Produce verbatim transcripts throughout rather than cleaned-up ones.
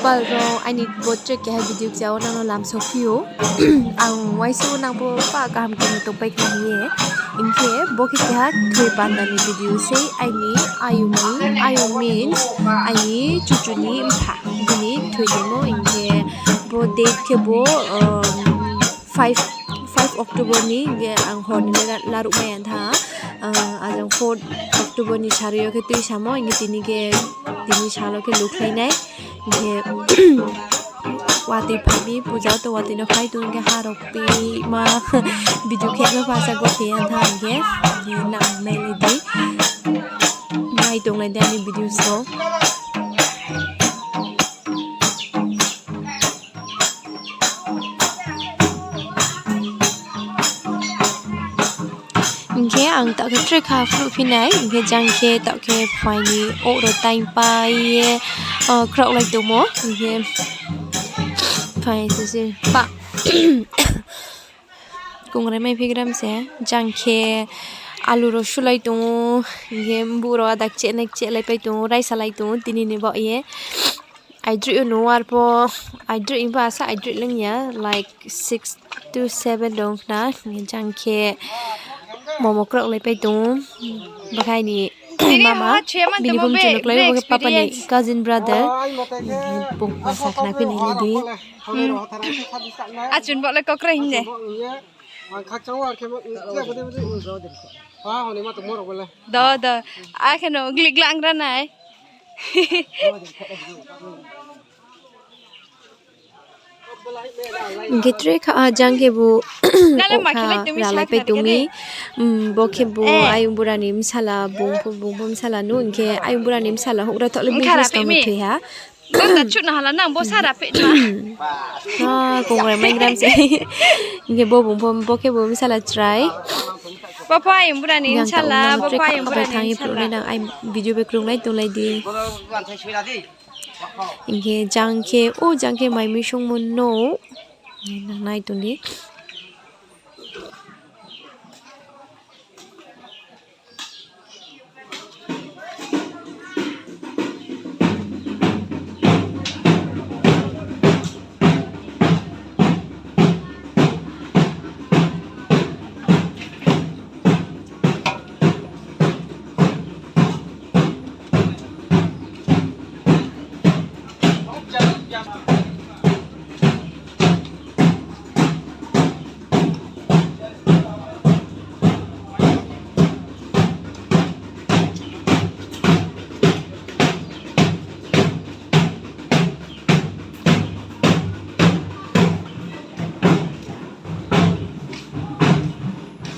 Pal rao aini bo tre keha video kchao nang no lamsao phi ou. Ang uaisa nang bo pa kaham khe tongpai khna hing ye. Hing khe bo khe keha thoi panda ni video sei aini ayong ni, ayong means aini chuchu ni mpha. Bini thoinaimo hing khe bo date khe bo, um, five, five October ni hing khe ang hor ni la-, laruh mai ya tha. Ah, ajang four October ni sarui yo khe tuisamo, hing khe tini khe, tini sal wo khe lukhlai nai. Hing khe watoi phai mi, puja to watoi no phai tong khe harok pi ma video khe no pha sa go khe ya tha hing khe, hing khe nang nai lai di. Nai tong lai di ani video so. Hing khe ang taoh khe tre kha phruh phi nai, hing khe jang khe taoh khe phai ni ouh rao time pai ye, o, kraohlai tongmo, hing khe phai se se pa. Kongrai mai phi gram se, jang khe alu rao sulai tong ou, hing khe mbuh rao ada kcheh nai kcheh lai pai tong ou, raisa lai tong ou, tini ni baoh ye. Aidroih yo no ar pho, aidroih ba sa aidroih ling ya, like six to seven rao khna, hing khe jang khe momo kraohlai pai tong ou, bakhai ni mama, bini pho mchu no klái ou, bo khe papa ni cousin brother, bung ma sa khna phi nai lai di. Achun bo le kokra hing de. Do, do. Akhe no glik lang ra nai. Hing khe tre kha, ah, jang khe bo ralai pai tong mi. Bo khe bo ayong bura ni bsala, bung pho, bung pho bsala nu, hing khe ayong bura ni bsala houhgra thoh le business tong thoi ha. Kongrai mai gram se. Hing khe bo bung pho, bo khe bo bsala chrai. Bo pho ayong bura ni bsala, bo pho ayong bura ni bsala. Nang ai video bai krunglai tonglai di. Hing khe jang khe, o jang khe mai misongmo no. Nang nai tong di.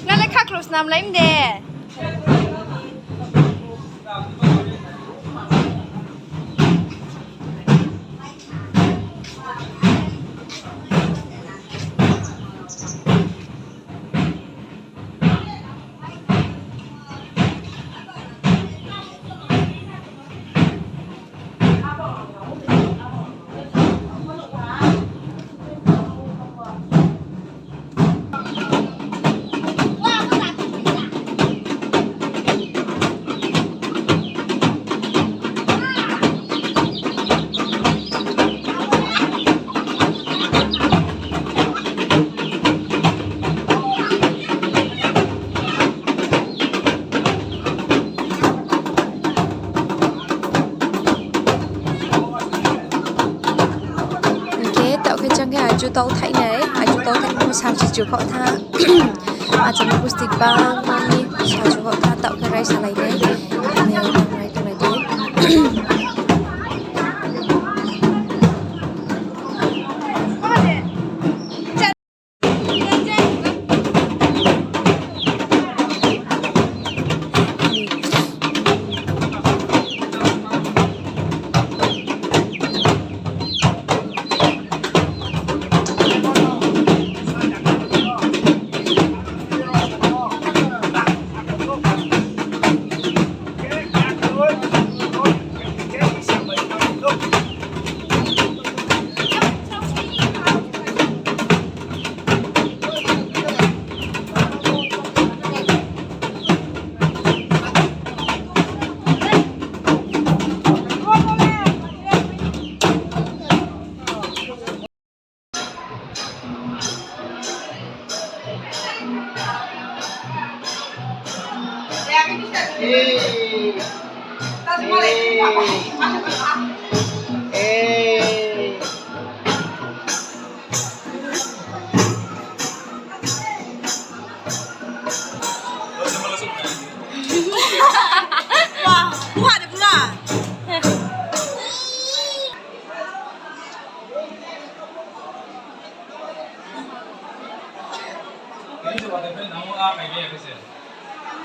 Nale khaklo snam lai mde. Hing khe taoh khe jang khe aju tau thai nai, aju tau thai nai sa chuchu khaoh tha. Achai ni busti bangma ni sa chuchu khaoh tha, taoh khe raisa lai nai. Nang nai tonglai di.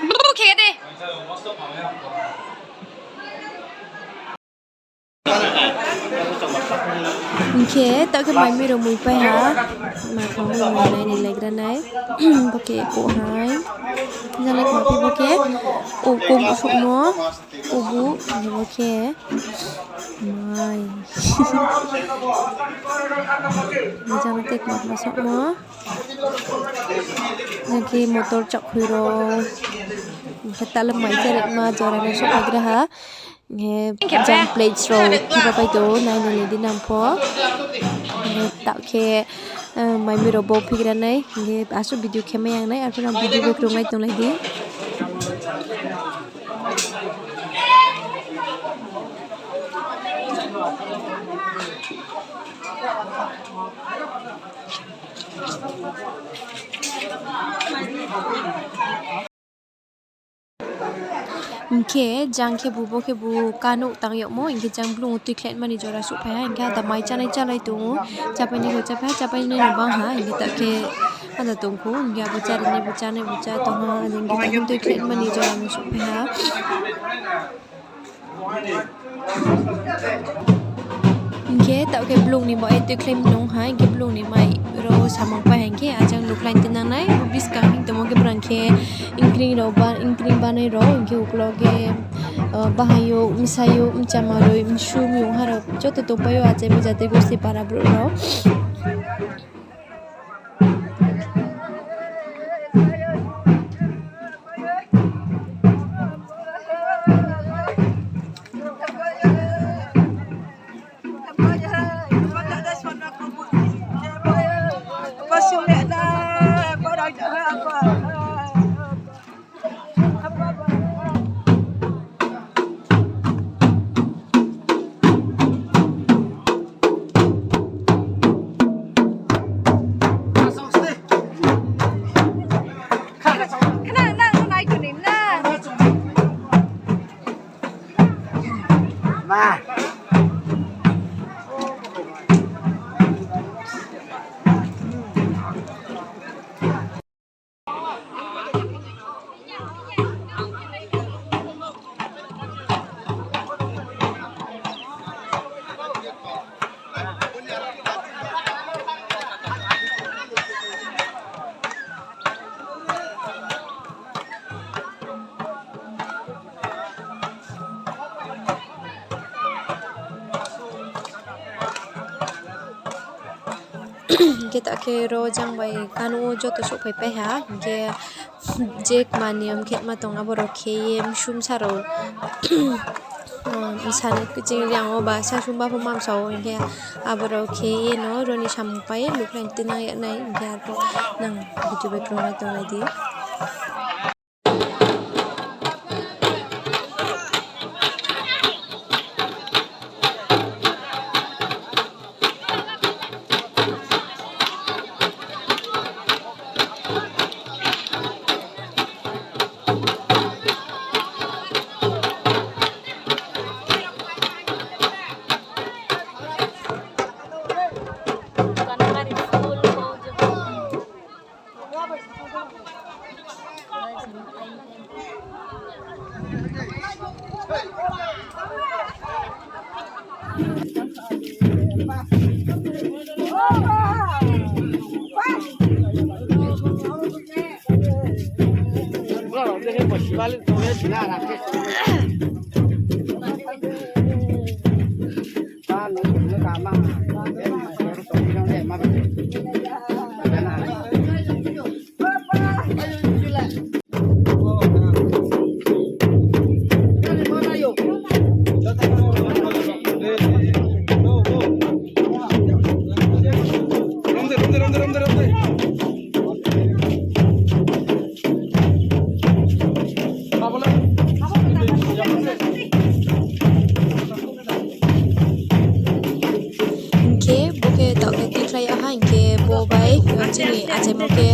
Bo khe de. Hing khe taoh khe mai mui rao muipai ha. Mai kha mui rao nai ni legra nai. Bo khe kuh hai. Jang le kma phi bo khe. Ukum suhmo. Ubu, bo khe. Mai. Jang le kma kma suhmo. Jang khe motor chaohkhui rao. Hing khe tale mai chari ma jora no suhphai gra ha. Hing khe jang plates rao phapai tong ou, nai nai di nang pho. Hing khe taoh khe, eh, mai mui rao bo phigra nai. Hing khe asuh video khe mai yang nai, arphuh no video bai krunglai tonglai di. Hing khe jang khe bu bo khe bu kanuh tang yagmo, hing khe jang blung tuikhlaimani jora suhphai ha, hing khe ada mai chánai chálai tong ou, chápainai rao chápai ha, chápainai rao bang ha, hing khe ta khe ada tong khou, hing khe abo chánai bo chánai bo chá tong ha, hing khe ta khe tuikhlaimani jora no suhphai ha. Hing khe taoh khe blung ni bo e tuikhlai nung ha, hing khe blung ni mai rao samung pai ha, hing khe ajang lukhlaing tinang nai, bo buskang hing tongmo khe brang khe ingkring rao ba, ingkring banai rao, hing khe uklo khe, ah, bahai yo, bsai yo, bchama roi, msu myungha rao joto tongpai ou, achai bo jati gosti para brouh rao. Hing khe ta khe ro jang bai kanuh wo joto souhphai pai ha, hing khe je kma niyom khe ma tong abo rao khe ye msu bsa rao, bsa ni kching reang wo ba sasungba pho ma bsa ou, hing khe abo rao khe ye no ro ni samung pai ye lukhlaing tinang yag nai, hing khe arphuh nang video bai krunglai tonglai di. Achaimo khe,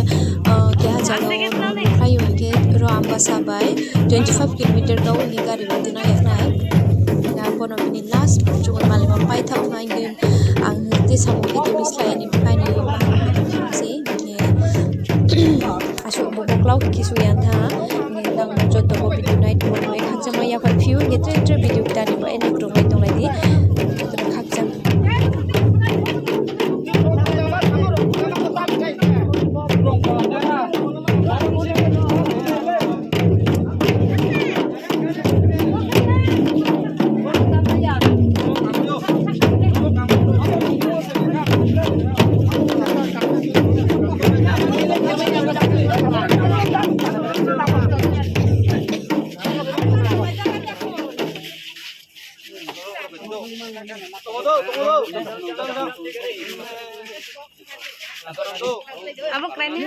keha jaga wo nung khlai yo hing khe ro Ambasa bai twenty five kilometer kau ni gari bai tuna ya nai. Abo no bini last chung malai ma paithaoh nai hing khe ang tei samung khe tini slái ni phai ni se hing khe asuh bo klau khe kisu ya tha. Nang joto bo video nai tongmo bai khakchangma yaphaih phi ou, hing khe tre tre video kta ni bo ene krung bai tonglai di. Joto no khakchang. Abo krai ni.